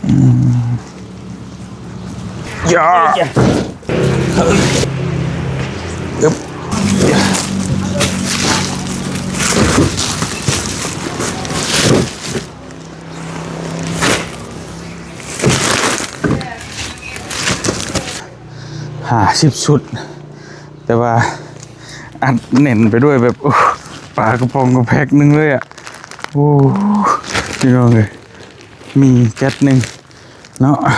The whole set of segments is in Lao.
ອືມ ຢ່າ ເອີຍ ອຶບ ຫ້າສິບຊຸດ ແຕ່ວ່າອັດແໜ້ນໄປດ້ວຍແບບ ໂອ້ ປາກະປ໋ອງກະແພັກໜຶ່ງເລີຍອະ. ໂອ້ ພີ່ນ້ອງເອີຍ ມີແກັດໜຶ່ງເນາະ.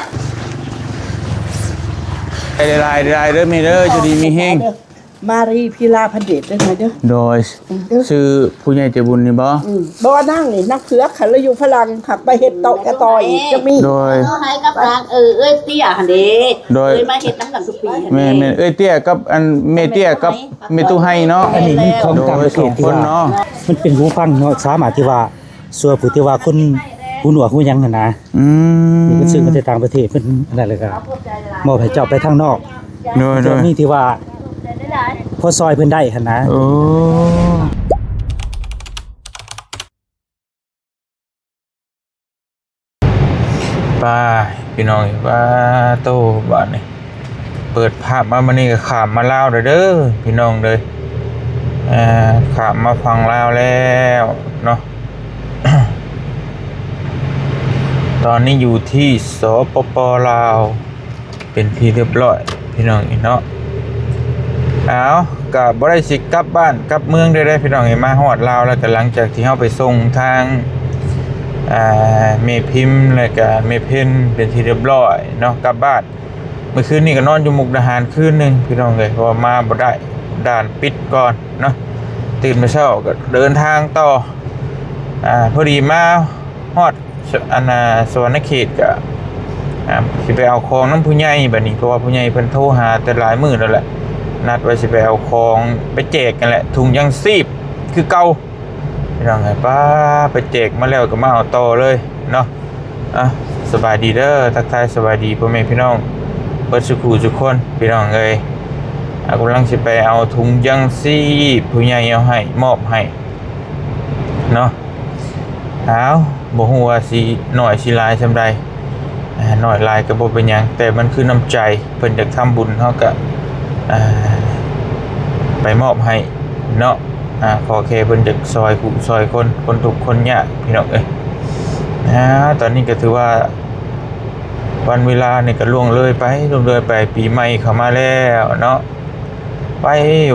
ໄດ້ຫຼາຍໆເດີແມ່ເດີ ຢູ່ດີມີແຮງ. ມາຣີພິລາພັນເດດເດີແມ່ເດີ. ໂດຍ ເອີ ຊື່ຜູ້ໃຫຍ່ໃຈບຸນນີ້ບໍ່? ອືມ ບໍ່ ນາງນີ້ ນາງເຜືອກ ຄັນລາວຢູ່ຝຣັ່ງ ຫາກໄປເຮັດໂຕະແກະຕໍ່ອີກ ຈະມີ. ໂດຍ ເອີ ໃຫ້ກັບນາງ ເອີ ເອື້ອຍເຕ້ຍຫັ້ນເດ. ໂດຍ ເອື້ອຍມາເຮັດນຳກັນທຸກປີຫັ້ນເດ. ແມ່ນໆ ເອື້ອຍເຕ້ຍກັບອັນແມ່ເຕ້ຍກັບແມ່ຕູ້ໄຮເນາະ. ອັນນີ້ມັນຂອງຕ່າງປະເທດ ໂດຍ ທີ່ວ່າ ສອງຄົນເນາະ ມັນເປັນຫູຟັງເນາະ ສາມາດທີ່ວ່າ ສ່ວນຜູ້ທີ່ວ່າຄົນຫູໜວກຫູຫຍັງຫັ້ນນະ. ອືມ ນີ້ເພິ່ນຊື້ມາແຕ່ຕ່າງປະເທດ ເພິ່ນອັນນັ້ນ ແລ້ວກໍມອບໃຫ້ເຈົ້າໄປທາງນອກ. ໂດຍໆ ເຈົ້າມີທີ່ວ່າພໍຊ່ອຍເພິ່ນໄດ້ຫັ້ນນະ. ໂອ້ ໄປ ພີ່ນ້ອງເອີຍ ວ່າໂຕ ບາດນີ້ ເປີດພາບມາມື້ນີ້ກໍຂ້າມມາລາວແລ້ວເດີ ພີ່ນ້ອງເດີ. ເອີ ຂ້າມມາຝັ່ງລາວແລ້ວເນາະ. ຕອນນີ້ຢູ່ທີ່ ສປປ ລາວ ເປັນທີ່ຮຽບຮ້ອຍ ພີ່ນ້ອງເອີຍເນາະ. ເອົາ ກໍບໍ່ໄດ້ຊິກັບບ້ານກັບເມືອງໃດໆ ພີ່ນ້ອງເອີຍ. ມາຮອດລາວແລ້ວ ກໍຫຼັງຈາກທີ່ເຮົາໄປສົ່ງທາງ ອ່າ ແມ່ພິມ ແລ້ວກໍແມ່ເພັນ ເປັນທີ່ຮຽບຮ້ອຍເນາະ ກັບບ້ານ. ມື້ຄືນນີ້ກໍນອນຢູ່ມຸກດາຫານຄືນໜຶ່ງ ພີ່ນ້ອງເອີຍ ເພາະວ່າມາບໍ່ໄດ້ ດ່ານປິດກ່ອນເນາະ. ຕື່ນມາເຊົ້າກໍເດີນທາງຕໍ່ ອ່າ ພໍດີມາຮອດ ອັນນ່າ ສະຫວັນນະເຂດ ກໍ ອ່າ ຊິໄປເອົາຂອງນຳຜູ້ໃຫຍ່ບາດນີ້ ເພາະວ່າຜູ້ໃຫຍ່ເພິ່ນໂທຫາແຕ່ຫຼາຍມື້ແລ້ວແຫຼະ ນັດວ່າຊິໄປເອົາຂອງໄປແຈກຫັ້ນແຫຼະ ຖົງຢາງຊີບຄືເກົ່າ ພີ່ນ້ອງເອີຍ. ປ້າ ໄປແຈກມາແລ້ວກໍມາເອົາຕໍ່ເລີຍເນາະ. ອ່ະ ສະບາຍດີເດີ ທັກທາຍສະບາຍດີພໍ່ແມ່ພີ່ນ້ອງເບິດສູ່ຜູ້ສູ່ຄົນ ພີ່ນ້ອງເອີຍ. ອ່າ ກຳລັງຊິໄປເອົາຖົງຢາງຊີບ ຜູ້ໃຫຍ່ເອົາໃຫ້ ມອບໃຫ້ເນາະ. ອ້າວ ບໍ່ຮູ້ວ່າຊິໜ້ອຍຊິຫຼາຍສ່ຳໃດ ອ່າ ໜ້ອຍຫຼາຍກໍບໍ່ເປັນຫຍັງ ແຕ່ມັນຄືນ້ຳໃຈ ເພິ່ນຢາກທຳບຸນ ເຮົາກໍ ອ່າ ໄປມອບໃຫ້ເນາະ. ອ່າ ຂໍແຄ່ເພິ່ນຢາກຊ່ອຍຜູ້ຊ່ອຍຄົນ ຄົນທຸກຄົນຍາກ ພີ່ນ້ອງເອີຍ. ອ່າ ຕອນນີ້ກໍຖືວ່າ ວັນເວລານີ້ກໍລ່ວງເລີຍໄປ ລ່ວງເລີຍໄປ ປີໃໝ່ເຂົ້າມາແລ້ວເນາະ. ໄວ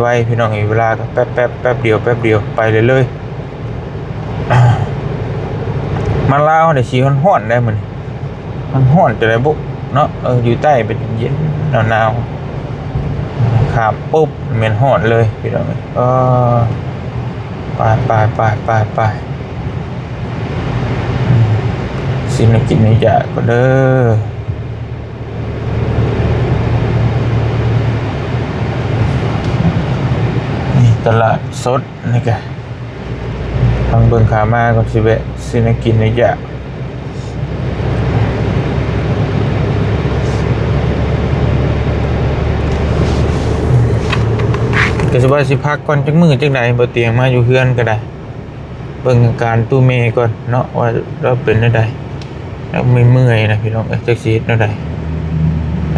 ໄວ ພີ່ນ້ອງເອີຍ ເວລາກໍແປັບໆ ແປັບດຽວ ແປັບດຽວ ໄປເລື້ອຍໆ. ມາລາວນີ້ຊິຮ້ອນໆ ໄດ໋ມື້ນີ້ ມັນຮ້ອນຈັ່ງໃດບຸເນາະ. ເອີ ຢູ່ໃຕ້ເປັນເຢັນໆ ໜາວໆ ຂ້າມປຸບແມ່ນຮ້ອນເລີຍ ພີ່ນ້ອງເອີຍ. ເອີ ໄປ ໄປ ໄປ ໄປ ໄປ ຊິມແນວກິນແນວຢາກກ່ອນເດີ. ນີ້ຕະຫຼາດສົດນີ້ກະ ທາງເບິ່ງຂາມາກ່ອນ ຊິແວະຊື້ແນວກິນແນວຢາກ. ກະຊິວ່າຊິພັກກ່ອນຈັກມື້ຈັ່ງໃດ ບໍ່ຕຽງມາຢູ່ເຮືອນກະໄດ້. ເບິ່ງອາການຕູ້ແມ່ກ່ອນເນາະ ວ່າລາວເປັນແນວໃດ. ລາວເມື່ອຍໆນະພີ່ນ້ອງເອີຍ ຈັກຊິເຮັດແນວໃດ.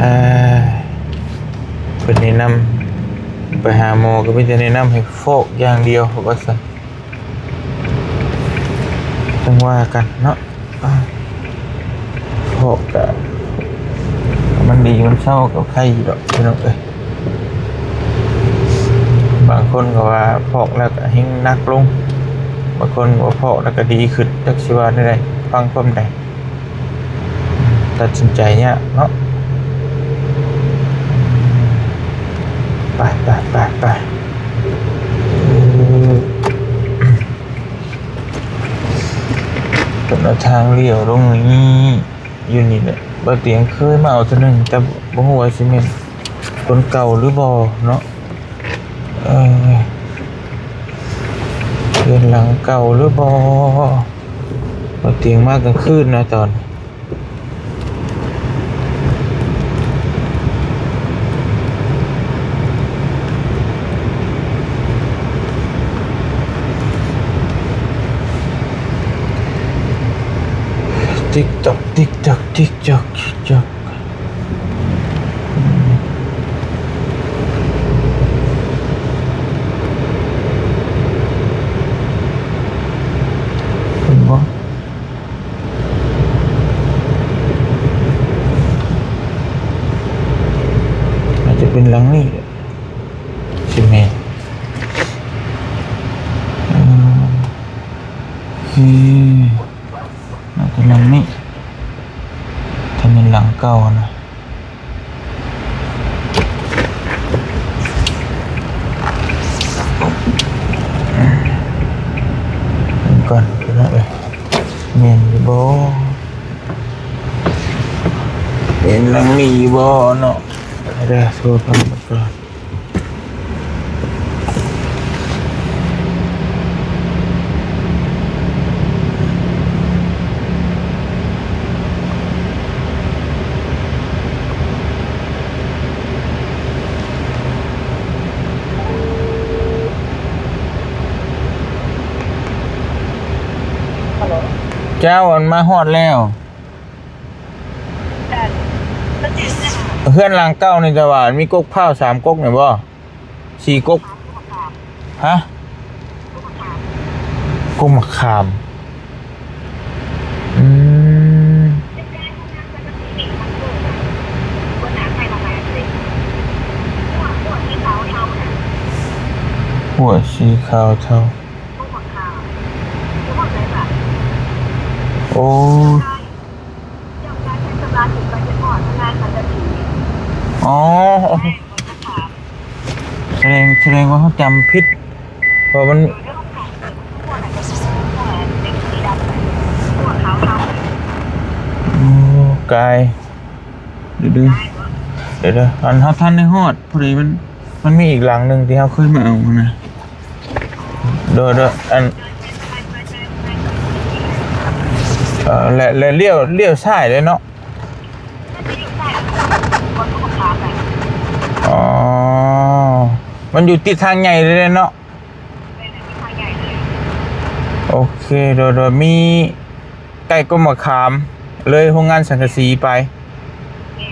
ອ່າ ເພິ່ນແນະນຳໄປຫາໝໍ ກໍມີແຕ່ແນະນຳໃຫ້ຟອກຢ່າງດຽວ ວ່າຊັ້ນ. ຈັ່ງວ່າກັນເນາະ. ອ່າ ຟອກກະ ມັນດີມັນເຊົາກໍໄຄຢູ່ດອກ ພີ່ນ້ອງເອີຍ. ບາງຄົນກໍວ່າຟອກແລ້ວກໍແຮ່ງໜັກລົງ, ບາງຄົນກໍວ່າຟອກແລ້ວກໍດີຂຶ້ນ. ຈັກຊິວ່າແນວໃດ, ຟັງຄວາມໃດ, ຕັດສິນໃຈຍາກເນາະ. ໄປ ໄປ ໄປ ໄປ. ເອີ ເພິ່ນເອົາທາງລ້ຽວລົງນີ້ ຢູ່ນີ້ແຫຼະ. ບ່າວຕຽງເຄີຍມາເອົາເທື່ອໜຶ່ງ ແຕ່ບໍ່ຮູ້ວ່າຊິແມ່ນຄົນເກົ່າຫຼືບໍ່ເນາະ. ເອີ ເຮືອນຫຼັງເກົ່າຫຼືບໍ່? ບ່າວຕຽງມາກາງຄືນນະຕອນ ຕ ຕິກຕอก ติກຕอก ติกจอก จิกจอก ເຫັນບໍ່? ອາດຈະເປັນຫຼັງນີ້ ຊິແມ່ນ ເອີ ໂອເຄ ໜ້າຈະຫຼັງນີ້ ຖ້າແມ່ນຫຼັງເກົ່ານະ. ເບິ່ງກ່ອນພີ່ນ້ອງເອີຍ ແມ່ນຢູ່ບໍ່? ແມ່ນຫຼັງນີ້ຢູ່ບໍ່ເນາະ? ເດີ ໂທຖາມເບິ່ງກ່ອນ. ເຈົ້າ ອັນມາຮອດແລ້ວ. ເຮືອນຫຼັງເກົ່ານີ້ ແຕ່ວ່າມີກົກພ້າວສາມກົກນີ້ບໍ່? ສີ່ກົກ ຮະ? ກົກໝາກຂາມ ອືມ ຫົວສີຂາວເທົາ ໂອ້ ອໍ ສະແດງ ສະແດງວ່າເຮົາຈຳຜິດ ເພາະມັນ ໂອ້ ກາຍ ເດີໆ ເດີໆ ອັນເຮົາທັນໄດ້ຮອດ ພໍດີມັນ ມັນມີອີກຫຼັງໜຶ່ງທີ່ເຮົາເຄີຍມາເອົານະ. ໂດຍ ໂດຍ ອັນ ເອີ ແລະ ແລະລ້ຽວ ລ້ຽວຊ້າຍເລີຍເນາະ? ອໍ ມັນຢູ່ຕິດທາງໃຫຍ່ເລີຍເນາະ? ໂອເຄ ໂດຍ ໂດຍ ມີ ໃກ້ກົກໝາກຂາມ ເລີຍໂຮງງານສັງກະສີໄປ.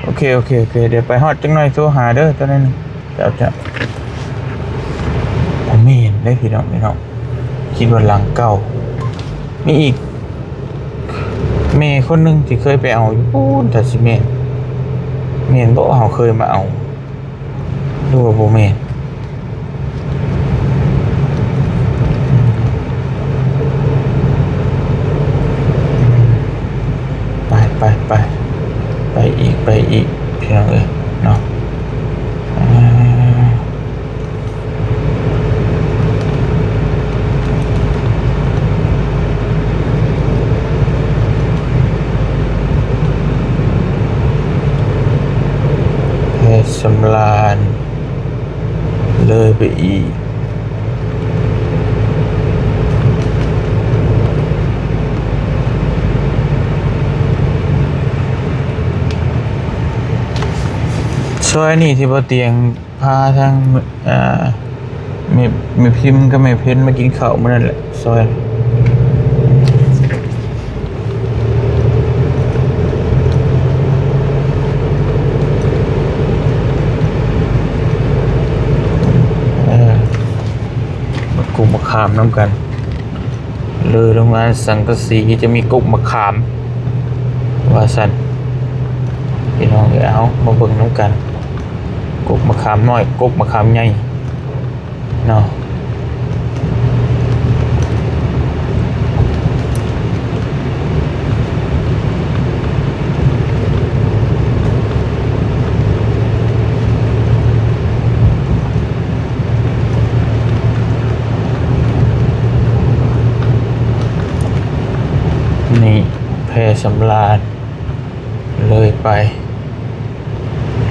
ໂອເຄ ໂອເຄ ໂອເຄ ດຽວໄປຮອດຈັກໜ້ອຍໂທຫາເດີ ຕອນນັ້ນ ເຈົ້າ ເຈົ້າ. ບໍ່ແມ່ນເດ້ພີ່ນ້ອງ ພີ່ນ້ອງ ຄິດວ່າຫຼັງເກົ່າ. ມີອີກແມ່ຄົນໜຶ່ງທີ່ເຄີຍໄປເອົາຢູ່ພຸ້ນ ຖ້າຊິແມ່ນ ແມ່ນບໍ່ ເຮົາເຄີຍມາເອົາ? ຫຼືວ່າບໍ່ແມ່ນ? ໄປ ໄປ ໄປ ໄປອີກ ໄປອີກ ພີ່ນ້ອງເອີຍເນາະ. ອ່າ ແພສຳລານ ເລີຍໄປອີກ ຊອຍນີ້ທີ່ບໍ່ຕຽງ ພາທາງ ເອີ ແມ່ ແມ່ພິມກັບແມ່ເພັນມາກິນເຂົ້າມື້ນັ້ນແຫຼະ ຊອຍ ເອີ ມາກຸມມາຄາມນຳກັນ. ເລີຍໂຮງງານສັງກະສີຈະມີກົກໝາກຂາມ ວ່າຊັ້ນ ພີ່ນ້ອງເອີຍ. ເອົາ ມາເບິ່ງນຳກັນ ກົກໝາກຂາມນ້ອຍ ກົກໝາກຂາມໃຫຍ່ເນາະ. ນີ້ແພສຳລານ ເລີຍໄປ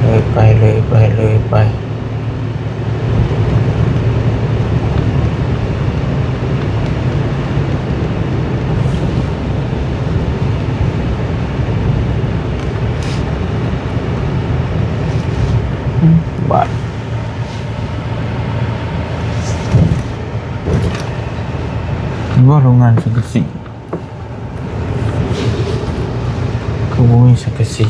ເລີຍໄປ ເລີຍໄປ ເລີຍໄປ. ອືມ ບາດ ເຫັນບໍ່ ໂຮງງານສັງກະສີ. ໂອ້ຍ ສັງກະສີ.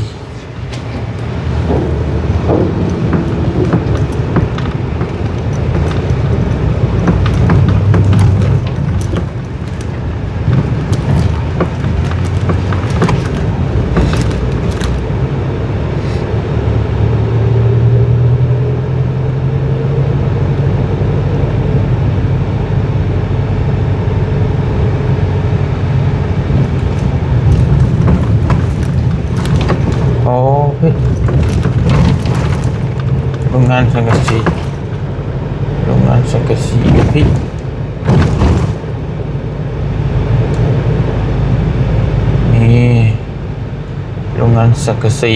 ໂອ້ ໂຮງງານສັງກະສີ ໂຮງງານສັງກະສີຢູ່ພີ້. ນີ້ ໂຮງງານສັງກະສີ.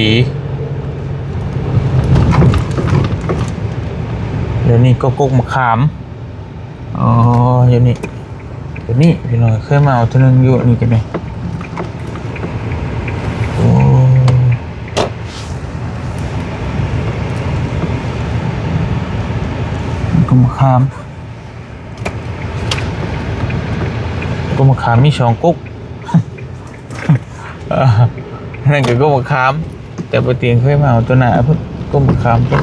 ດຽວນີ້ກໍກົກມະຂາມ. ອໍ ຢູ່ນີ້ ຕົວນີ້ພີ່ນ້ອງ ເຄີຍມາເອົາເທື່ອໜຶ່ງຢູ່ນີ້ກໍໄດ້. ໂອ້ ກົກມະຂາມ ກົກມະຂາມມີສອງກົກ. ເອີ ນັ້ນກໍກົກມະຂາມ ແຕ່ບໍ່ຕຽງເຄີຍມາເອົາຕົວໜ້າພຸ້ນ ກົກມະຂາມພຸ້ນ.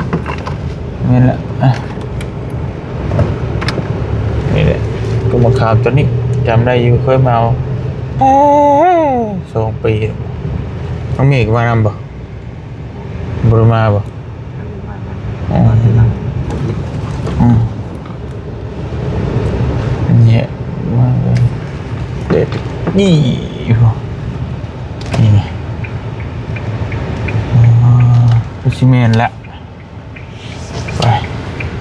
ແມ່ນລະ ອ່ະ ນີ້ແຫຼະ ກົກມະຂາມຕົວນີ້ ຈຳໄດ້ຢູ່ ເຄີຍມາເອົາ ເອີ ສອງປີ. ນ້ອງເມກມານຳບໍ່? ບໍ່ໄດ້ມາບໍ່? ອືມ ອືມ ນີ້ ມາເລີຍ ເດັດ ນີ້ ນີ້ ອໍ ຄືຊິແມ່ນລະ. ໄປ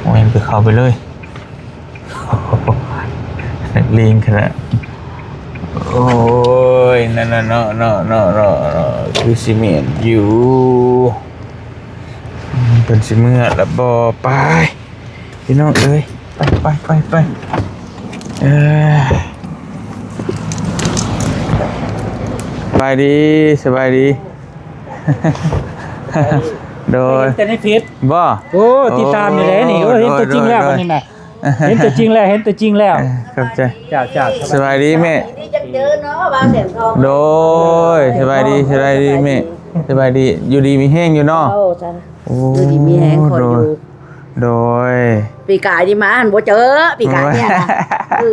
ໂອ້ຍ ໄປ ເຂົ້າໄປເລີຍ. ນັກເລງຂະໜາດ ໂອ້ຍ ນັ້ນນະ ເນາະ ເນາະ ເນາະ ເນາະ ຄືຊິແມ່ນຢູ່. ເພິ່ນຊິເມືອລະບໍ່? ໄປ ພີ່ນ້ອງເອີຍ ໄປ ໄປ ໄປ ໄປ. ເອີ ສະບາຍດີ ສະບາຍດີ. ໂດຍ ເຫັນແຕ່ໃນເຟສບໍ່? ໂອ້ ຕິດຕາມຢູ່ເດ້ນີ້. ໂອ້ ເຫັນຕົວຈິງແລ້ວ ໂດຍ ບັດນີ້ນະ ເຫັນຕົວຈິງແລ້ວ ເຫັນຕົວຈິງແລ້ວ. ຂອບໃຈ ເຈົ້າ ເຈົ້າ ສະບາຍດີແມ່. ດີຈັກເຈີເນາະ ບ່າວແສງທອງ. ໂດຍ ສະບາຍດີ ສະບາຍດີແມ່ ສະບາຍດີ. ຢູ່ດີມີແຮງຢູ່ເນາະ? ໂອ້ ຢູ່ດີມີແຮງ ຂໍຢູ່. ໂດຍ ປີກາຍນີ້ມາຫັ້ນບໍ່ເຈີ ປີກາຍນີ້ນະ. ເອີ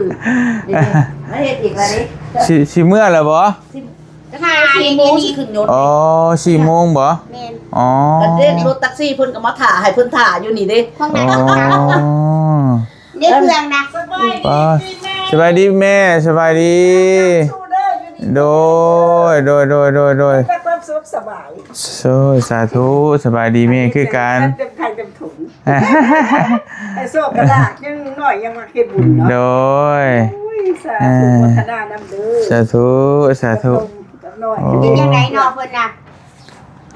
ມາເຮັດອີກແລ້ວເດ້. ຊິ ຊິເມືອແລ້ວບໍ່? ຊິ ຈັ່ງໃດ ສີ່ໂມງຊິຂຶ້ນຍົນ. ອໍ ສີ່ໂມງບໍ່? ແມ່ນ. ອໍ ກໍເດ້ ລົດແທັກຊີເພິ່ນກໍມາຖ້າ ໃຫ້ເພິ່ນຖ້າຢູ່ນີ້ເດ້. ອໍ ໃນເຄື່ອງນະ. ສະບາຍດີແມ່ ສະບາຍດີ. ໂດຍ ໂດຍ ໂດຍ ໂດຍ ໂດຍ ແຕ່ຄວາມສຸກສະບາຍ. ໂອ້ຍ ສາທຸ ສະບາຍດີແມ່ຄືກັນ. ເຕັມໄຂ່ເຕັມຖົງ ໃຫ້ໂຊກກະລາບ ຍັງນ້ອຍຍັງມາເຮັດບຸນເນາະ. ໂດຍ ໂອ້ຍ ສາທຸ ອາ ໂມທະນານຳເດີ. ສາທຸ ສາທຸ. ເປັນຈັ່ງໃດເນາະເພິ່ນນະ?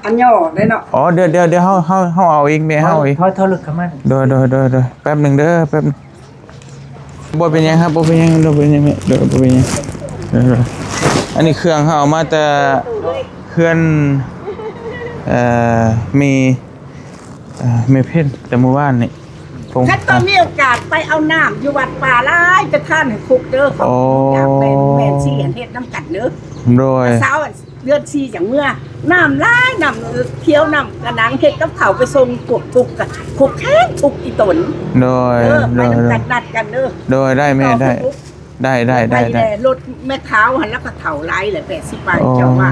ອັນຫຍໍ້ໄດ້ເນາະ. ອໍ ດຽວ ດຽວ ດຽວເຮົາ ເຮົາ ເຮົາເອົາອີກແມ່ ເຮົາເອົາອີກ. ຖອຍ ຖອຍເລິກເຂົ້າມາ. ໂດຍ ໂດຍ ໂດຍ ໂດຍ ແປັບໜຶ່ງເດີ ແປັບໜຶ່ງ. ບໍ່ເປັນຫຍັງຄັບ ບໍ່ເປັນຫຍັງ ບໍ່ເປັນຫຍັງ ໂດຍ ບໍ່ເປັນຫຍັງ. ໂດຍ ອັນນີ້ເຄື່ອງເຮົາເອົາມາແຕ່ເຮືອນ ເອີ ແມ່ ເອີ ແມ່ເພັນ ແຕ່ມື້ວານນີ້. ຄັນຕ້ອງມີໂອກາດໄປເອົານ້ຳຢູ່ວັດປ່າຫຼາຍ ຈະທານໃຫ້ຄຸກເດີ. ໂອ້ ຍາກແມ່ນ ແມ່ນຊິເຮັດນຳກັນເດີ. ໂດຍ ເຊົ້າ ເດືອນສີ່ຈັ່ງເມືອ. ນ້ຳຫຼາຍ ນ້ຳຂຽວ ນ້ຳກະໜັງ ເຮັດກັບເຂົ້າໄປສົ່ງພວກທຸກ ກະຄົກແຄ້ນທຸກອີ່ຕົນ. ໂດຍ ເອີ ໄປນຳກັນ ໂດຍ ນັດກັນເດີ. ໂດຍ ໄດ້ແມ່ ໄດ້ ໄດ້ ໄດ້ ໄດ້ ໄດ້. ລົດແມ່ເຖົ້າຫັ້ນລະກໍເຖົ້າຫຼາຍແຫຼະ ແປດສິບປາຍ. ໂອ້ ເຈົ້າວ່າ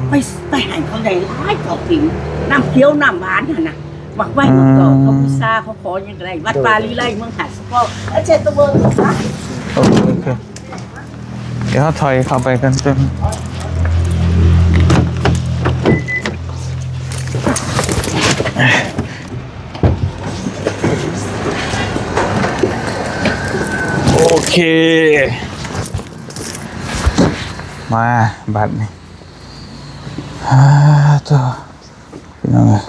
ໄປ ໄປໃຫ້ເຂົາໄດ້ຫຼາຍເຂົ້າກິນ ນ້ຳຂຽວ ນ້ຳຫວານຫັ້ນນະ. ໝາກໄວ້ ໝາກດອກ ອືມ ເຂົາບູຊາ ເຂົາຂໍຫຍັງກໍໄດ້. ວັດປ່າລີໄລ ເມືອງທ່າສະເພາະ ເອີ ເຊັດຕົວເບິ່ງ. ໂອເຄ ໂອເຄ ດຽວເຮົາຖອຍເຂົ້າໄປກັນເຕີມ. ໂອເຄ ມາບັດນີ້ ອາ ໂຕ ພີ່ນ້ອງເອີຍ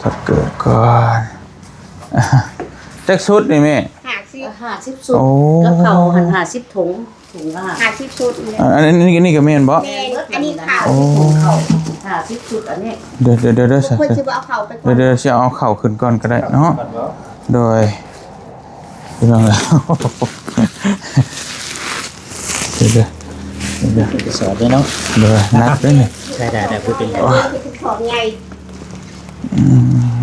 ຖ້າເກີດກ່ອນ. ຈັກຊຸດນີ້ແມ່? ຫ້າສິບ ຫ້າສິບຊຸດ. ໂອ້ ກັບເຂົ້າຫັ້ນຫ້າສິບຖົງ ຖົງລະຫ້າສິບຊຸດນີ້. ອັນນີ້ ອັນນີ້ກໍແມ່ນບໍ່? ແມ່ນ ອັນນີ້ເຂົ້າ. ໂອ້ ຫ້າສິບຊຸດອັນນີ້. ດຽວ ດຽວ ດຽວ ດຽວ ດຽວ ດຽວຊິເອົາເຂົ້າຂຶ້ນກ່ອນກໍໄດ້ເນາະ. ໂດຍ ພີ່ນ້ອງເອີຍ ດຽວ ດຽວ ເດີ ໄປສອບເດີເນາະ. ໂດຍ ໜັກເດີນີ້. ໄດ້ໆໆ ບໍ່ເປັນຫຍັງ. ຂອງໃຫຍ່. ອືມ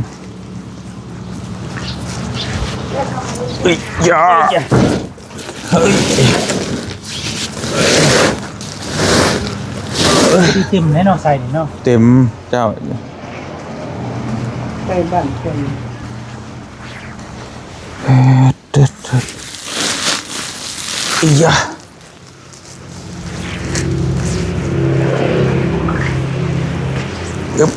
ເອີຍ ຢ່າ ເອີຍ ເອີຍ ເຕັມແນ່ເນາະ ໃສ່ນີ້ເນາະ. ເຕັມເຈົ້າ. ໃສ່ບ້ານເພິ່ນ. ເອີ ເດີໆ ອີຫຍັງ. ອຶບ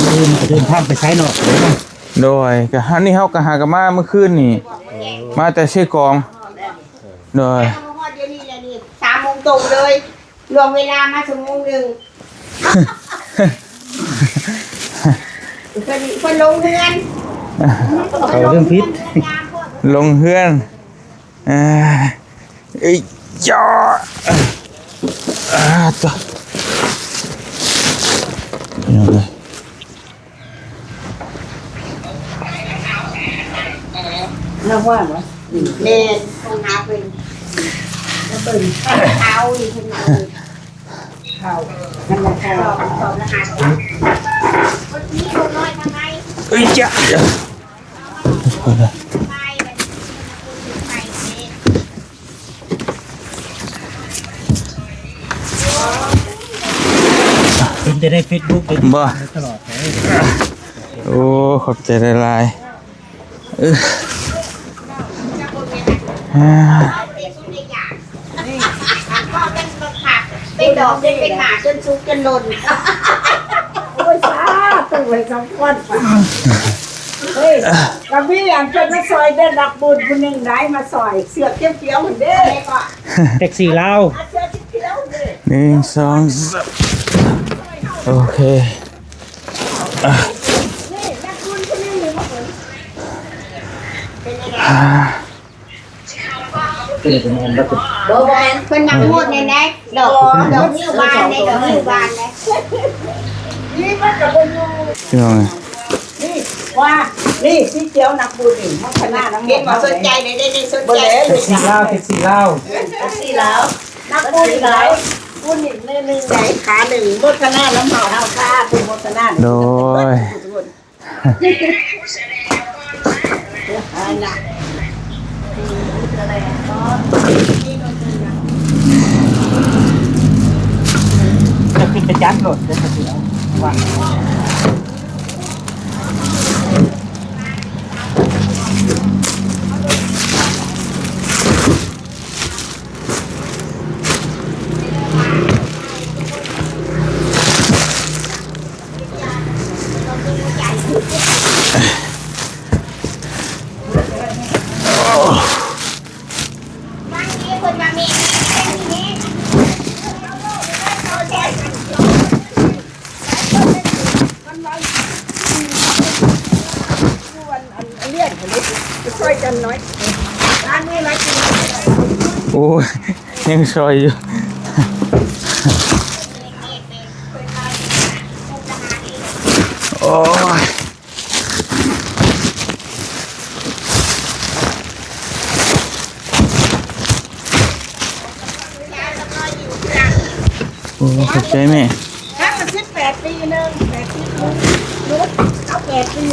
ເດີນ ເດີນທາງໄປໃສເນາະ? ໂດຍ ກະ ອັນນີ້ເຮົາກະຫາກະມາມື້ຄືນນີ້ ມາແຕ່ເຊກອງ. ໂດຍ ມາຮອດດຽວນີ້ແຫຼະນີ້ ສາມໂມງຕົງເລີຍ. ລ່ວງເວລາມາຊົ່ວໂມງໜຶ່ງ. ເພິ່ນ ເພິ່ນລົງເຮືອນ ເຂົາເລື່ອງຜິດ ລົງເຮືອນ. ເອີ ເອີຍ ຈ້າ ອາ ຕະ ພີ່ນ້ອງເອີຍ. ລາວວ່າບໍ່? ແມ່ນ ໂທຫາເພິ່ນ ແລ້ວເບິ່ງເຂົານີ້ ເພິ່ນເອົາເຂົ້າ ນັ້ນລະ ສອບ ສອບລະຫັດ ຄົນນີ້ຄົນນ້ອຍທາງໃນ. ເອີຍ ຈ້າ ເຫັນແຕ່ໃນເຟສບຸກເດ້ ບໍ່ ຕະຫຼອດເລີຍ. ໂອ້ ຂອບໃຈຫຼາຍໆ. ເອີ ເປັນດອກເປັນ ເປັນໝາກຈົນສຸກຈົນຫຼົ່ນ. ໂອ້ຍ ສາທຸ ໃຫ້ສຳຄວນໄປ. ເຮີ້ຍ ກະມີອັນເພິ່ນມາຊ່ອຍເດີ ນັກບຸນຜູ້ໜຶ່ງໄດ້ມາຊ່ອຍ ເສື້ອຂຽວໆຫັ້ນເດ້. ແທັກຊີລາວ ເສື້ອຂຽວໆຫັ້ນເດ້. ໜຶ່ງ ສອງ ສາມ ໂອເຄ. ບໍ່ແມ່ນ ເພິ່ນນັບໂທດແນ່ໃດ ດອກ ດອກນິ້ວບານໃດ ດອກນິ້ວບານໃດ. ນີ້ມັນກະບໍ່ຢູ່ ພີ່ນ້ອງເອີຍ. ນີ້ວ່າ ນີ້ສີຂຽວນັກບຸນນີ້ ມັນຄະນະນຳ ເຫັນບໍ່? ສົນໃຈເດ້ ນີ້ສົນໃຈ. ແທັກຊີລາວ ແທັກຊີລາວ ແທັກຊີລາວ ນັກບຸນນີ້ ບຸນນີ້ ນີ້ ນີ້ໃດ ຂາໜຶ່ງ ໂມທະນານຳເຮົາ ເຮົາສາທຸໂມທະນາ. ໂດຍ ຈະຂຶ້ນໄປຈັດໂລດ ເດີ ວ່າ. ໂອ້ຍ ຍັງຊ່ອຍຢູ່. ໂອ້ຍ ໂອ້ ຂອບໃຈແມ່. ທັງສິບແປດປີໜຶ່ງ ແປດສິບໜຶ່ງ ເອົາແປດປີ.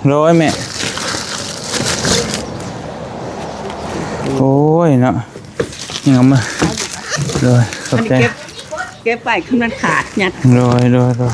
ໂດຍແມ່. ໂອ້ຍເນາະ ຍັງເອົາມາ. ໂດຍ ຂອບໃຈ. ອັນນີ້ເກັບ ເກັບໄວ້ຄືມັນຂາດ ຍັດ. ໂດຍ ໂດຍ ໂດຍ.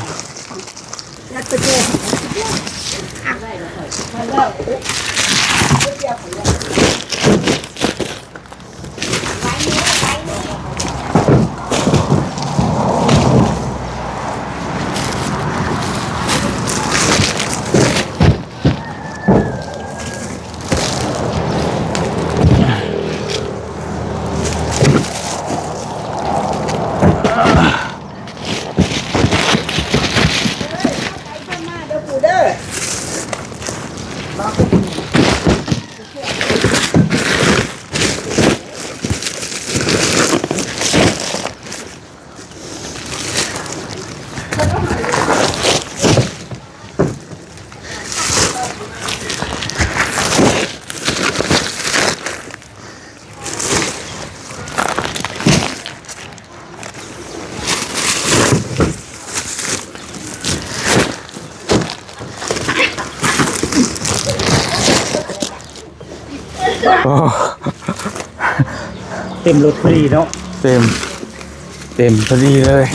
ໂອ້ ເຕັມລົດພໍດີເນາະ ເຕັມ ເຕັມພໍດີເລີຍ.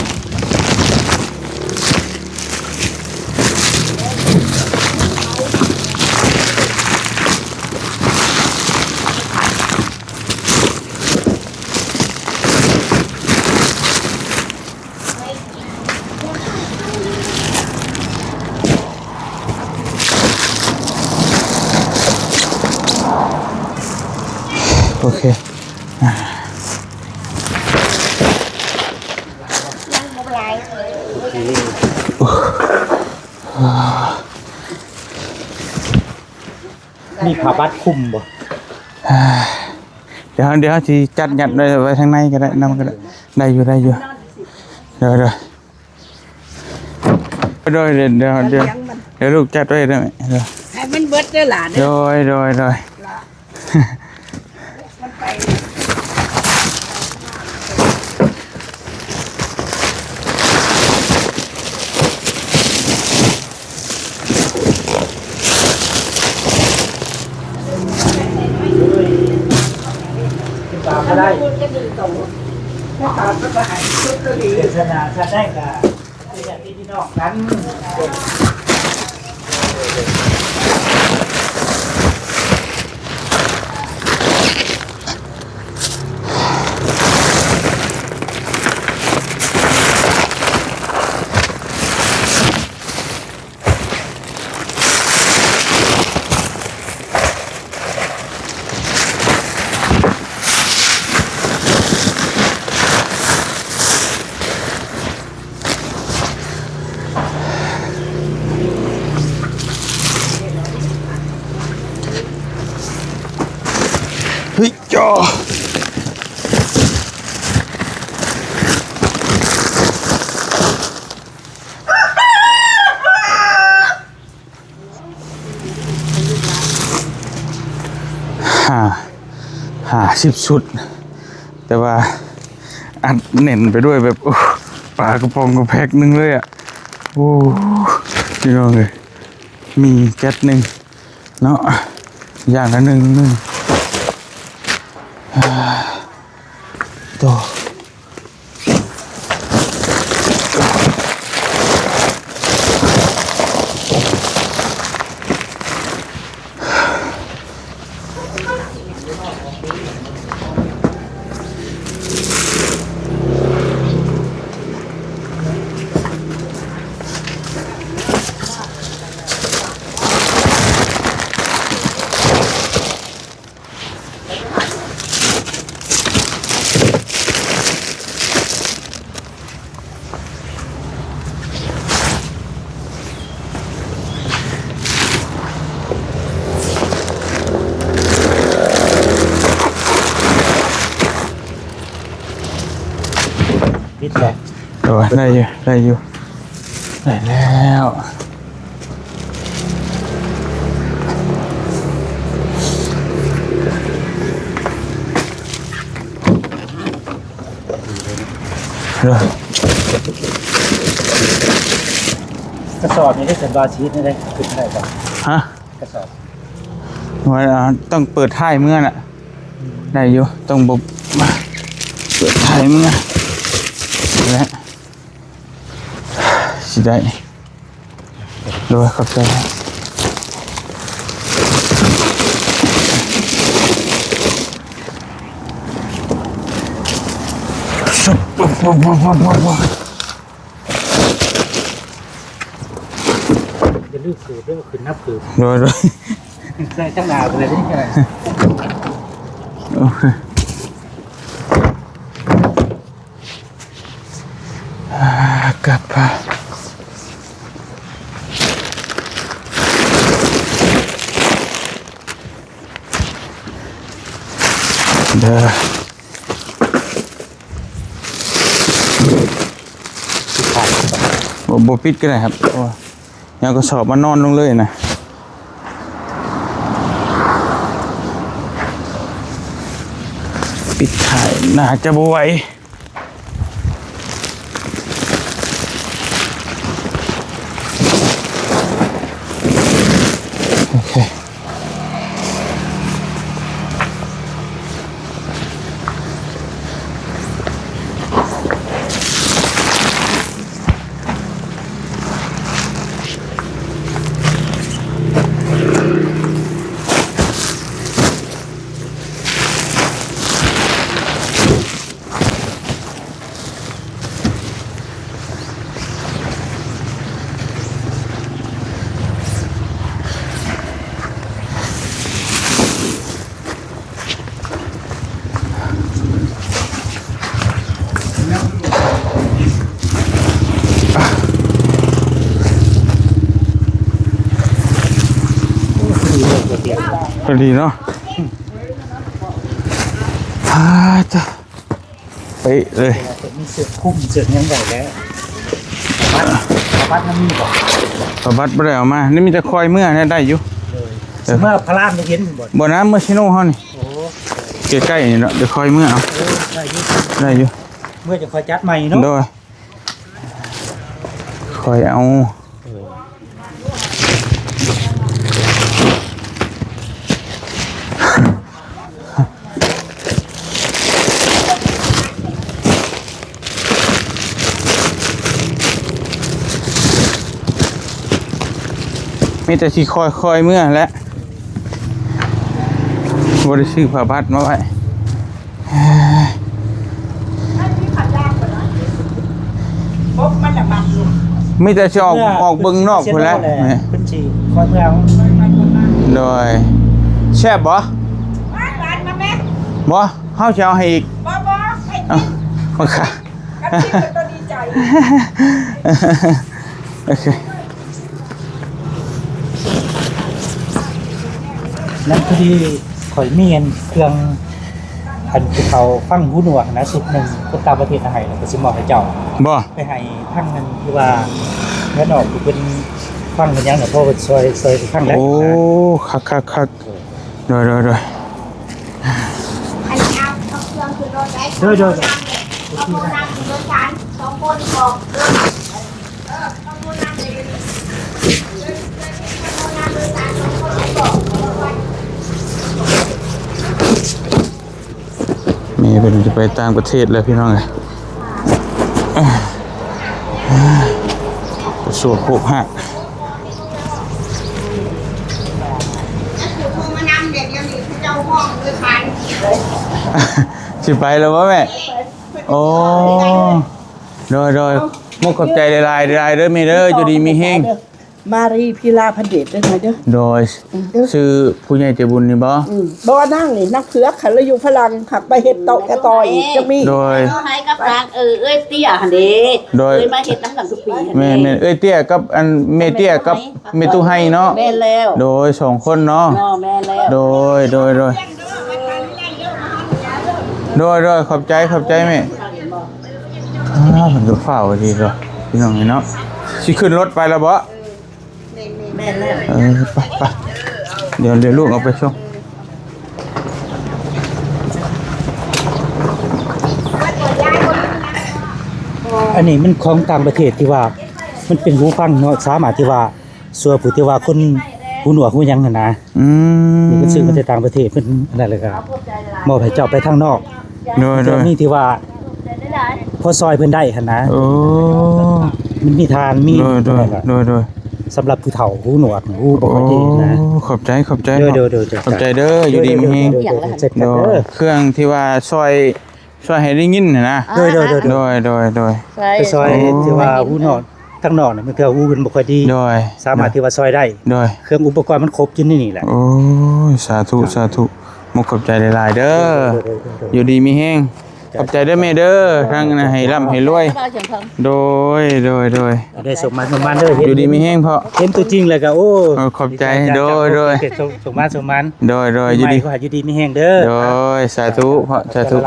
ໂອເຄ ມີຜ້າບັດຄຸມບໍ່? ດຽວ ດຽວເຮົາຊິຈັດຍັດໄວ້ ໄວ້ທາງໃນກໍໄດ້ ນຳກໍໄດ້ ໄດ້ຢູ່ ໄດ້ຢູ່ ໂດຍ ໂດຍ ດຽວ ດຽວ ດຽວລູກຈັດໄວ້ເດີ ໃຫ້ມັນເບິດເດີຫຼານເດີ ໂດຍ ໂດຍ ໂດຍ. ເຮີ້ຍ ຈ້າ. ຫ້າ ຫ້າສິບຊຸດ ແຕ່ວ່າອັດແໜ້ນໄປດ້ວຍແບບ ໂອ້ ປາກະປ໋ອງກະແພັກໜຶ່ງເລີຍອະ. ໂອ້ ພີ່ນ້ອງເອີຍ ມີແກັດໜຶ່ງເນາະ ຢ່າງລະໜຶ່ງ ໜຶ່ງ ໂຕ. ປິດແລ້ວ ໂອ້ຍ ໄດ້ຢູ່ ໄດ້ຢູ່ ໄດ້ແລ້ວ ກະສອບນີ້ໄດ້ ສັນວ່າຊີດນີ້ໄດ້ ຂຶ້ນໄດ້ບໍ່? ຮະ? ກະສອບ ວ່າຕ້ອງເປີດທ້າຍເມືອນະ ໄດ້ຢູ່ ຕ້ອງບົບ ເປີດທ້າຍເມືອ ແລະ ຊິໄດ້ ໂດຍ ຂອບໃຈ ຢ່າລືມຂືບເດີ ຂຶ້ນນັບຂືບ ໂດຍ ໂດຍ ໃສ່ທາງໜ້າໄປເລີຍ ໂອເຄ ອ່າ ກັບມາເດີ. ບໍ່ ບໍ່ປິດກໍໄດ້ຄັບ ເພາະວ່າຍາມກະສອບມານອນລົງເລີຍນະ. ປິດທ້າຍໜ້າຈະບໍ່ໄຫວ. ໂອເຄ. ພໍດີເນາະ. ອາ ເຈົ້າ ເປະເລີຍ. ມີເສື້ອຄຸມເສື້ອຫຍັງໄວ້ແລ້ວ. ປະບັດ ປະບັດມັນມີບໍ່? ປະບັດບໍ່ໄດ້ເອົາມາ. ນີ້ມີແຕ່ຄອຍເມືອ ໄດ້ຢູ່. ເອີ ເອີ ເມືອພະລາມໄດ້ເຫັນບໍ່? ບໍ່ນະ ເມືອຊີໂນເຮົານີ້. ໂອ້ ໃກ້ໆນີ້ເນາະ. ໄດ້ຄອຍເມືອເອົາ. ເອີ ໄດ້ຢູ່ ໄດ້ຢູ່. ເມືອຈະຄ່ອຍຈັດໃໝ່ເນາະ. ໂດຍ. ຂ້ອຍເອົາ ເອີ ມີແຕ່ຊິຄ່ອຍໆເມືອແຫຼະ ບໍ່ໄດ້ຊື້ຜ້າບັດມາໄວ້. ມີແຕ່ຊິອອກ ເມືອ ອອກເບິ່ງນອກພຸ້ນແຫຼະ. ເພິ່ນຊິຄ່ອຍເມືອ. ໂດຍ. ແຊບບໍ່? ຫວານໆ ມາແມ່. ບໍ່ ເຮົາຊິເອົາໃຫ້ອີກ. ບໍ່ ບໍ່ ໃຫ້ກິນ. ເອົ້າ ມັນຄະ ກັນກິນກໍດີໃຈ. ໂອເຄ. ນັ້ນພໍດີຂ້ອຍມີອັນເຄື່ອງ ອັນຜູ້ເຖົ້າຟັງຫູໜວກນະ ຊຸດໜຶ່ງ ຄົນຕ່າງປະເທດເອົາໃຫ້ ແລ້ວກໍຊິມອບໃຫ້ເຈົ້າ. ບໍ່ ໄປໃຫ້ທາງນັ້ນທີ່ວ່າເງິນອອກ ທີ່ເພິ່ນຟັງເພິ່ນຫຍັງນະ ເພາະເພິ່ນຊ່ອຍ ຊ່ອຍຟັງແຫຼະ. ໂອ້ ຄັກໆໆ. ໂດຍ ໂດຍ ໂດຍ. ອັນນີ້ເອົາ ເອົາເຄື່ອງຂຶ້ນລົດໄດ້. ໂດຍ ໂດຍ ໂດຍ. ເອົາໂທນຳຂຶ້ນລົດ ສາມ ສອງຄົນອອກ. ແມ່ເພິ່ນຈະໄປຕ່າງປະເທດແລ້ວ ພີ່ນ້ອງເອີຍ. ກະຊວກໂພກຮາກ ຊິໄປແລ້ວບໍ່ແມ່? ໂອ້ ໂດຍ ໂດຍ. ມຸກຂອບໃຈຫຼາຍໆ ຫຼາຍເດີແມ່ເດີ ຢູ່ດີມີແຮງ. ມາຣີພິລາພັນເດດເດີແມ່ເດີ. ໂດຍ. ເອີ ຊື່ຜູ້ໃຫຍ່ໃຈບຸນນີ້ບໍ່? ອືມ ບໍ່ ນາງນີ້ ນາງເຜືອກ ຄັນລາວຢູ່ຝຣັ່ງ ຫາກໄປເຮັດຕໍ່ແຕ່ຕໍ່ອີກ ຈະມີ. ໂດຍ. ເອື້ອຍກັບນາງ ເອີ ເອື້ອຍເຕ້ຍຫັ້ນເດ. ໂດຍ. ເອື້ອຍມາເຮັດນຳກັນທຸກປີຫັ້ນເດ. ແມ່ນໆ ເອື້ອຍເຕ້ຍກັບອັນແມ່ເຕ້ຍກັບແມ່ຕູ້ໄຮເນາະ. ແມ່ນແລ້ວ. ໂດຍ ສອງຄົນເນາະ. ແມ່ນແລ້ວ. ໂດຍ ໂດຍ ໂດຍ. ໂດຍ ໂດຍ ຂອບໃຈ ຂອບໃຈແມ່. ອ່າ ເພິ່ນກໍຟ້າວດີເນາະ ພີ່ນ້ອງເອີຍເນາະ. ຊິຂຶ້ນລົດໄປແລ້ວບໍ່? ແມ່ນແລ້ວ. ເອີ ໄປ ໄປ ດຽວ ດຽວລູກເອົາໄປສົ່ງ. ອັນນີ້ມັນຂອງຕ່າງປະເທດທີ່ວ່າ ມັນເປັນຫູຟັງເນາະ ສາມາດທີ່ວ່າ ສ່ວນຜູ້ທີ່ວ່າຄົນຫູໜວກຫູຫຍັງຫັ້ນນະ. ອືມ. ເພິ່ນຊື້ມາແຕ່ຕ່າງປະເທດ ເພິ່ນອັນນັ້ນແລ້ວກໍມອບໃຫ້ເຈົ້າໄປທາງນອກ. ໂດຍ ໂດຍ. ມີທີ່ວ່າພໍຊ່ອຍເພິ່ນໄດ້ຫັ້ນນະ. ໂອ້ ມັນມີທານ ມີ ໂດຍ ໂດຍ ໂດຍ ໂດຍ. ສຳລັບຜູ້ເຖົ້າຫູໜວກຫູບໍ່ຄ່ອຍດີນະ. ໂອ້ ຂອບໃຈ ຂອບໃຈ. ໂດຍ ໂດຍ ໂດຍ. ຂອບໃຈເດີ ຢູ່ດີມີແຮງ. ໂດຍ ໂດຍ ໂດຍ. ເຄື່ອງທີ່ວ່າຊ່ອຍ ຊ່ອຍໃຫ້ໄດ້ຍິນຫັ້ນນະ. ໂດຍ ໂດຍ ໂດຍ. ໂດຍ ໂດຍ ໂດຍ. ໄປຊ່ອຍ ໂອ້ ທີ່ວ່າຫູນອກ ທາງນອກນະ ມັນຄືຫູເພິ່ນບໍ່ຄ່ອຍດີ. ໂດຍ. ສາມາດທີ່ວ່າຊ່ອຍໄດ້. ໂດຍ. ເຄື່ອງອຸປະກອນມັນຄົບຢູ່ໃນນີ້ແຫຼະ. ໂອ້ ສາທຸ ສາທຸ ມຸກຂອບໃຈຫຼາຍໆເດີ. ໂດຍ ໂດຍ ໂດຍ ໂດຍ. ຢູ່ດີມີແຮງ. ຂອບໃຈເດີແມ່ເດີ ທາງນັ້ນໃຫ້ລ່ຳໃຫ້ລວຍ. ໂດຍ ໂດຍ ໂດຍ. ໄດ້ສົມໝານສົມໝານເດີ ຢູ່ດີມີແຮງພໍ່. ເຫັນຕົວຈິງແລ້ວກໍ ໂອ້ ເອີ ຂອບໃຈ. ໂດຍ ໂດຍ. ສົມໝານສົມໝານ. ໂດຍ ໂດຍ. ຢູ່ດີ ຢູ່ດີມີແຮງເດີ. ໂດຍ ສາທຸພໍ່ ສາທຸ.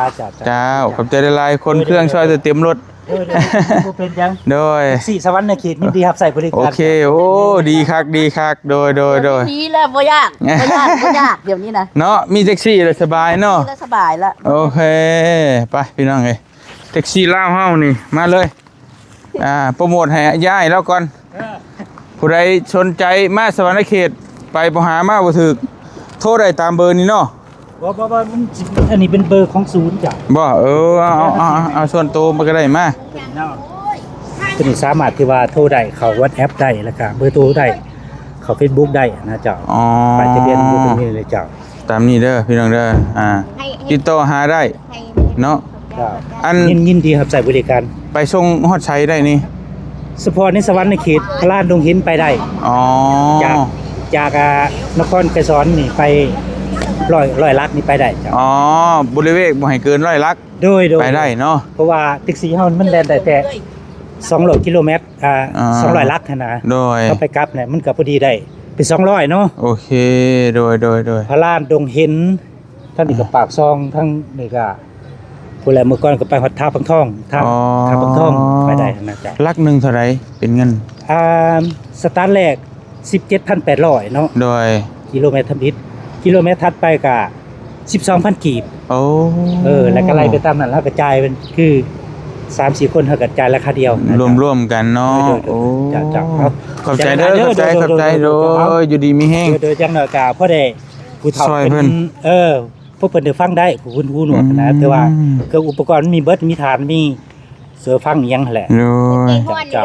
ເຈົ້າ ຂອບໃຈຫຼາຍໆ ຄົນເຄື່ອງຊ່ອຍເຕັມລົດ. ໂດຍ ໂດຍ ບໍ່ເປັນຫຍັງ. ໂດຍ. ແທັກຊີສະຫວັນນະເຂດຍິນດີຮັບໃຊ້ບໍລິການ. ໂອເຄ. ໂອ້ ດີຄັກ ດີຄັກ. ໂດຍ ໂດຍ ໂດຍ. ດີແລ້ວ ບໍ່ຍາກ ບໍ່ຍາກ ບໍ່ຍາກດຽວນີ້ນະ ເນາະ. ມີແທັກຊີແລ້ວສະບາຍເນາະ. ມີແລ້ວສະບາຍລະ. ໂອເຄ ໄປພີ່ນ້ອງເອີຍ ແທັກຊີລາວເຮົານີ້ ມາເລີຍ. ອ່າ ໂປຣໂມດໃຫ້ຍາຍລາວກ່ອນ. ເອີ ຜູ້ໃດສົນໃຈມາສະຫວັນນະເຂດ ໄປບໍ່ຫາມາບໍ່ຖືກ ໂທໄດ້ຕາມເບີນີ້ເນາະ. ບໍ່ ບໍ່ ບໍ່ ມັນ ອັນນີ້ເປັນເບີຂອງສູນຈ້ະ. ບໍ່ ເອີ ເອົາ ເອົາ ເອົາ ເອົາສ່ວນໂຕມາກໍໄດ້ມາ. ໂຕນີ້ສາມາດທີ່ວ່າໂທໄດ້ ເຂົ້າວັອດແອັບໄດ້ ແລ້ວກະເບີໂທໄດ້ ເຂົ້າເຟສບຸກໄດ້ນະເຈົ້າ. ອໍ ປ້າຍທະບຽນຢູ່ຕົງນີ້ເລີຍເຈົ້າ. ຕາມນີ້ເດີພີ່ນ້ອງເດີ ອ່າ ໃຫ້ ຕິດຕໍ່ຫາໄດ້ ໃຫ້ເນາະ. ເຈົ້າ ອັນ ຍິນ ຍິນດີຮັບໃຊ້ບໍລິການ. ໄປສົ່ງຮອດໃສໄດ້ນີ້? ສະເພາະໃນສະຫວັນນະເຂດ ພະລານດົງຫີນໄປໄດ້. ອໍ ຈາກ ຈາກ ອ່າ ນະຄອນໄກສອນນີ້ໄປ ຮ້ອຍ ຮ້ອຍຫຼັກນີ້ໄປໄດ້ເຈົ້າ. ອໍ ບໍລິເວນບໍ່ໃຫ້ເກີນຮ້ອຍຫຼັກ. ໂດຍ ໂດຍ ໄປໄດ້ເນາະ. ເພາະວ່າແທັກຊີເຮົາມັນແລ່ນໄດ້ແຕ່ສອງຮ້ອຍກິໂລແມັດ ອ່າ ສອງຮ້ອຍຫຼັກຫັ້ນນະ. ໂດຍ. ເຮົາໄປກັບນີ້ມັນກໍພໍດີໄດ້ ເປັນສອງຮ້ອຍເນາະ. ໂອເຄ ໂດຍ ໂດຍ ໂດຍ. ພະລານ ດົງເຫັນ ທາງນີ້ກໍ ອ່າ ປາກຊ່ອງ ທາງນີ້ກໍ ພຸ້ນແຫຼະ ເມື່ອກ່ອນກໍໄປຮອດທ່າພັງທອງ ທ່າ ອໍ ທ່າພັງທອງ ໄປໄດ້ນະເຈົ້າ. ຫຼັກໜຶ່ງເທົ່າໃດເປັນເງິນ? ອ່າ ສະຕາດແລກ ສິບເຈັດພັນແປດຮ້ອຍເນາະ. ໂດຍ. ກິໂລແມັດທຳອິດ ກິໂລແມັດຖັດໄປກະ ສິບສອງພັນກີບ. ໂອ້ ເອີ ແລ້ວກໍໄລ່ໄປຕາມນັ້ນ ເຮົາກໍຈ່າຍເປັນ ຄື ສາມສີ່ຄົນ ເຮົາກໍຈ່າຍລາຄາດຽວນະ. ລວມໆກັນເນາະ. ໂດຍໆ ໂອ້ ເຈົ້າໆ ເນາະ. ຂອບໃຈເດີ ຂອບໃຈ ຂອບໃຈ ຂອບໃຈ. ໂດຍ ຢູ່ດີມີແຮງ. ໂດຍໆ ຢ່າງໜ້ອຍກໍພໍໄດ້ຜູ້ເຖົ້າ ຊ່ອຍເພິ່ນ ເອີ ພວກເພິ່ນໄດ້ຟັງໄດ້ ຜູ້ເພິ່ນຫູໜວກນະ. ອືມ ແຕ່ວ່າເຄື່ອງອຸປະກອນມີເບິດ ມີຖານ ມີເສືອຟັງອີ່ຫຍັງຫັ້ນແຫຼະ. ໂດຍ ເຈົ້າ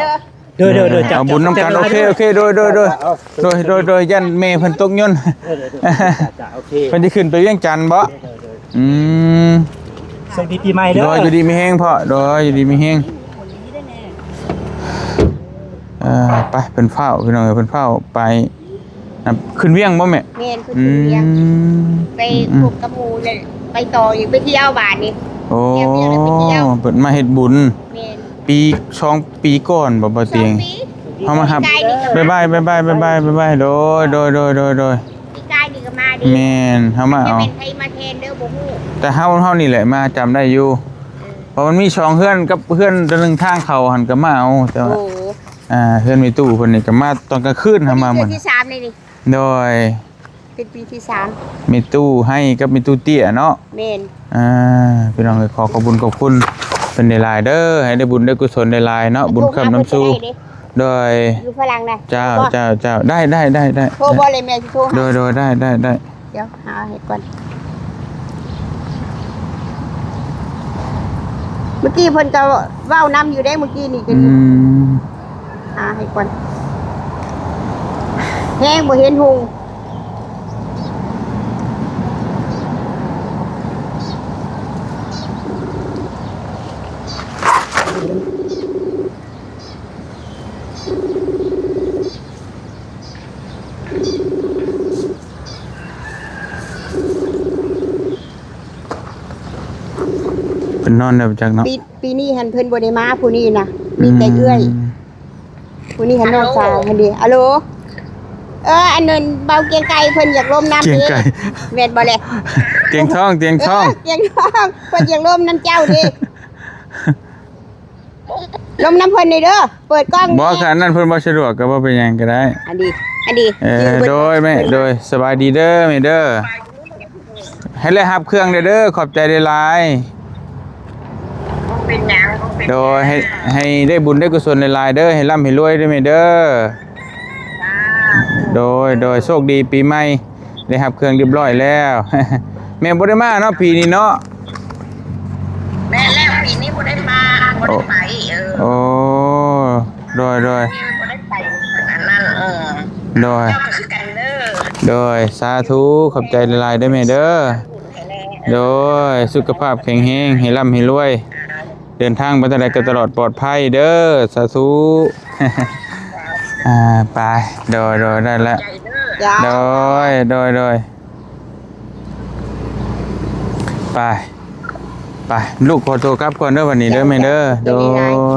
ໆ ເດີ ໂດຍໆ ເຈົ້າ ເອົາບຸນນຳກັນ. ເຈົ້າ ໂອເຄ ໂອເຄ ໂດຍ ໂດຍ ໂດຍ. ເອີ ໂດຍ ໂດຍ ໂດຍ ຢ້ານແມ່ເພິ່ນຕົກຍົນ. ເອີ ໂດຍໆ ເຈົ້າໆ ໂອເຄ. ເພິ່ນຊິຂຶ້ນໄປວຽງຈັນບໍ? ໂດຍໆ ອືມ ໂຊກດີປີໃໝ່ເດີ. ໂດຍ ຢູ່ດີມີແຮງພໍ່. ໂດຍ ຢູ່ດີມີແຮງ. ເອີ ໄປ ເພິ່ນຟ້າວ ພີ່ນ້ອງເອີຍ ເພິ່ນຟ້າວໄປ. ນະ ຂຶ້ນວຽງບໍ່ແມ່? ແມ່ນ ເພິ່ນຂຶ້ນວຽງ. ອືມ ໄປ ອືມ ພົບກັບໝູ່ແລ້ວ ໄປຕໍ່ອີກ ໄປທ່ຽວບາດນີ້. ໂອ້ ທ່ຽວວຽງແລ້ວໄປທ່ຽວ. ເພິ່ນມາເຮັດບຸນ. ແມ່ນ. ປີ ສອງປີກ່ອນບໍ່ ບໍ່ຕຽງ? ສອງປີ. ເຮົາມາຮັບ. ປີກາຍນີ້ກໍ ບາຍບາຍ ບາຍບາຍ ບາຍບາຍ ບາຍບາຍ. ໂດຍ ໂດຍ ໂດຍ ໂດຍ ໂດຍ. ປີກາຍນີ້ກໍມາເດ້. ແມ່ນ ເຮົາມາເອົາ. ຈະເປັນໃຜມາແທນເດີ ບໍ່ຮູ້. ແຕ່ເຮົາ ເຮົານີ້ແຫຼະມາຈຳໄດ້ຢູ່. ເອີ ເພາະມັນມີສອງເຮືອນ ກັບເຮືອນຕົວໜຶ່ງທາງເຂົ້າຫັ້ນກໍມາເອົາ. ແຕ່ວ່າ ໂອ້ ອ່າ ເຮືອນແມ່ຕູ້ເພິ່ນນີ້ກໍມາຕອນກາງຄືນ ເຮົາມາມື້ ເທື່ອທີສາມນີ້. ໂດຍ ເປັນປີທີສາມ. ແມ່ຕູ້ໄຮກັບແມ່ຕູ້ເຕ້ຍເນາະ. ແມ່ນ. ອ່າ ພີ່ນ້ອງເອີຍ ຂໍຂອບບຸນຂອບຄຸນເພິ່ນຫຼາຍໆເດີ ໃຫ້ໄດ້ບຸນໄດ້ກຸສົນຫຼາຍໆເນາະ ບຸນຄ້ຳນຳສູ່. ໂດຍ ຢູ່ຝຣັ່ງນະ. ເຈົ້າ ເຈົ້າ ເຈົ້າ. ໄດ້ ໄດ້ ໄດ້ ໄດ້. ໂທບໍ່ເລີຍ ແມ່ຊິໂທຫາ. ໂດຍ ໂດຍ ໄດ້ ໄດ້ ໄດ້. ດຽວຫາໃຫ້ກ່ອນ. ເມື່ອກີ້ເພິ່ນກໍເວົ້ານຳຢູ່ເດ້ ເມື່ອກີ້ນີ້ກໍ. ອືມ ຫາໃຫ້ກ່ອນ ແຮງບໍ່ເຫັນຮຸ່ງ. ເພິ່ນນອນແລ້ວຈັກເນາະ. ປີ ປີນີ້ຫັ້ນເພິ່ນບໍ່ໄດ້ມາ ຜູ້ນີ້ນະ ມີແຕ່ເອື້ອຍ. ອືມ ຜູ້ນີ້ຫັ້ນນ້ອງສາວຫັ້ນເດ. ອາໂລ ເອີ ອັນນັ້ນເບົາກຽງໄກ່ເພິ່ນຢາກລົມນຳເດ້. ກຽງໄກ່ ແມ່ນບໍ່ແລະ? ກຽງທອງ ກຽງທອງ. ເອີ ກຽງທອງ ເພິ່ນຢາກລົມນຳເຈົ້າເດ້. ລົມນຳເພິ່ນນີ້ເດີ ເປີດກ້ອງ. ບໍ່ ຄັນອັນນັ້ນເພິ່ນບໍ່ສະດວກກໍບໍ່ເປັນຫຍັງກໍໄດ້. ອັນນີ້ ອັນນີ້. ເອີ ໂດຍແມ່ ໂດຍ. ສະບາຍດີເດີແມ່ເດີ ໃຫ້ໄດ້ຮັບເຄື່ອງເດີ ຂອບໃຈຫຼາຍໆ. ບໍ່ເປັນຫຍັງ ບໍ່ເປັນຫຍັງ. ໂດຍ ໃຫ້ ໃຫ້ໄດ້ບຸນໄດ້ກຸສົນຫຼາຍໆເດີ ໃຫ້ລ່ຳໃຫ້ລວຍເດີແມ່ເດີ. ໂດຍ ໂດຍ ໂຊກດີປີໃໝ່ ໄດ້ຮັບເຄື່ອງຮຽບຮ້ອຍແລ້ວ. ແມ່ບໍ່ໄດ້ມາເນາະ ປີນີ້ເນາະ. ແມ່ນແລ້ວ ປີນີ້ບໍ່ໄດ້ມາ ບໍ່ໄດ້ໄປ. ເອີ ໂອ້ ໂດຍ ໂດຍ. ບໍ່ໄດ້ໄປອັນນັ້ນ. ເອີ ໂດຍ ເຈົ້າກໍຄືກັນເດີ. ໂດຍ ສາທຸ ຂອບໃຈຫຼາຍໆເດີແມ່ເດີ. ໂດຍ ສຸຂະພາບແຂງແຮງ ໃຫ້ລ່ຳໃຫ້ລວຍ ເດີນທາງໄປທາງໃດກໍຕະຫຼອດປອດໄພເດີ. ສາທຸ. ອ່າ ໄປ ໂດຍ ໂດຍ ໄດ້ແລ້ວ. ເຈົ້າ ໂດຍ ໂດຍ ໂດຍ. ໄປ ໄປ ລູກຂໍໂຕກັບກ່ອນເດີ ບັດນີ້ເດີແມ່ເດີ. ໂດ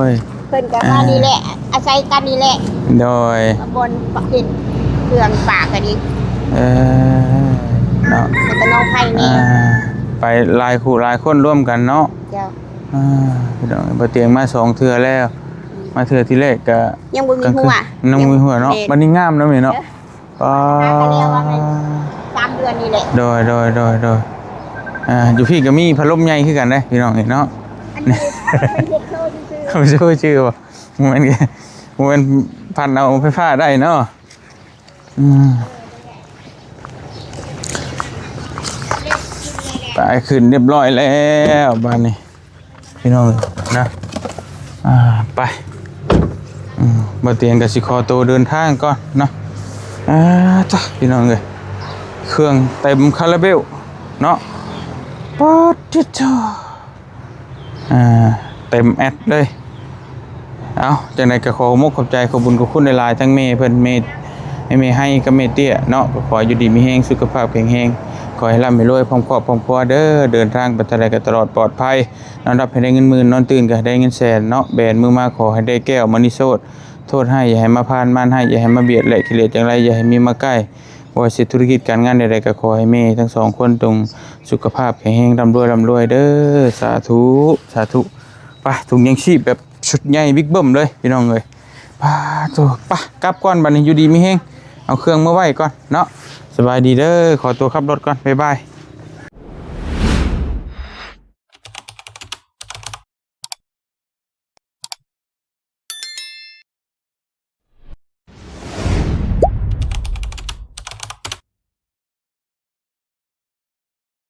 ຍ ເພິ່ນກໍມານີ້ແຫຼະ ອາໄສກັນນີ້ແຫຼະ. ໂດຍ ບ່ອນເຮັດເຄື່ອງປາກກໍດີ. ເອີ ເນາະ ເປັນຕານ້ອງໄຜ່ແນ່. ອ່າ ໄປຫຼາຍຄູ່ຫຼາຍຄົນລວມກັນເນາະ. ເຈົ້າ. ອ່າ ພີ່ນ້ອງ ບໍ່ຕຽງມາສອງເທື່ອແລ້ວ. ອືມ ມາເທື່ອທີແລກກໍຍັງບໍ່ມີຫົວ ຍັງບໍ່ມີຫົວເນາະ. ແມ່ນ ບັດນີ້ງາມເນາະແມ່ເນາະ. ເອີ ປາ ສາມເດືອນນີ້ແຫຼະ. ໂດຍ ໂດຍ ໂດຍ ໂດຍ. ອ່າ ຢູ່ພີ້ກໍມີພັດລົມໃຫຍ່ຄືກັນເດ້ ພີ່ນ້ອງເອີຍເນາະ. ອັນນີ້ເພິ່ນເຮັດໂຊຊື່ໆ ເພິ່ນໂຊຊື່ບໍ່? ບໍ່ແມ່ນ ບໍ່ແມ່ນພັດເອົາໄຟຟ້າໄດ້ເນາະ. ອືມ ໄປ ຂຶ້ນຮຽບຮ້ອຍແລ້ວບາດນີ້. ພີ່ນ້ອງນະ ອ່າ ໄປ ອືມ ບໍ່ຕຽງກໍຊິຂໍໂຕເດີນທາງກ່ອນເນາະ. ອ່າ ຈ້ະ ພີ່ນ້ອງເອີຍ ເຄື່ອງເຕັມຄາລາເບວເນາະ. ປາດຕິໂທ ອ່າ ເຕັມແອັດເລີຍ. ເອົ້າ ຈັ່ງໃດກໍຂໍຂອບມຸກຂອບໃຈ ຂອບບຸນຂອບຄຸນຫຼາຍໆ ທັງແມ່ເພິ່ນ ແມ່ ແມ່ໄຮກັບແມ່ເຕ້ຍເນາະ. ກໍຂໍຢູ່ດີມີແຮງ ສຸຂະພາບແຂງແຮງ ຂໍໃຫ້ລ່ຳໃຫ້ລວຍ ພ້ອມຄອບພ້ອມຄົວເດີ ເດີນທາງໄປທາງໃດກໍຕະຫຼອດປອດໄພ. ນອນຫຼັບໃຫ້ໄດ້ເງິນໝື່ນ ນອນຕື່ນກໍໃຫ້ໄດ້ເງິນແສນເນາະ. ແບນມືມາຂໍໃຫ້ໄດ້ແກ້ວມະນີໂຊດ ໂທດຮ້າຍ ຢ່າໃຫ້ມາຜ່ານ ມານຮ້າຍ ຢ່າໃຫ້ມາບຽດ ແລະ ກິເລດຈັ່ງໃດ ຢ່າໃຫ້ມີມາໃກ້. ບໍ່ວ່າຊິທຸລະກິດການງານໃດໆ ກໍຂໍໃຫ້ແມ່ທັງສອງຄົນຈົ່ງສຸຂະພາບແຂງແຮງ ຮ່ຳລວຍ ຮ່ຳລວຍເດີ້. ສາທຸ ສາທຸ. ໄປ ຖົງຍັງຊີບແບບຊຸດໃຫຍ່ບິກເບິ່ມເລີຍ ພີ່ນ້ອງເອີຍ. ປາໂທ້ ໄປ ກັບກ່ອນບັດນີ້ ຢູ່ດີມີແຮງ. ເອົາເຄື່ອງມາໄວ້ກ່ອນເນາະ. ສະບາຍດີເດີ້ ຂໍຕົວຂັບລົດກ່ອນ ບາຍບາຍ.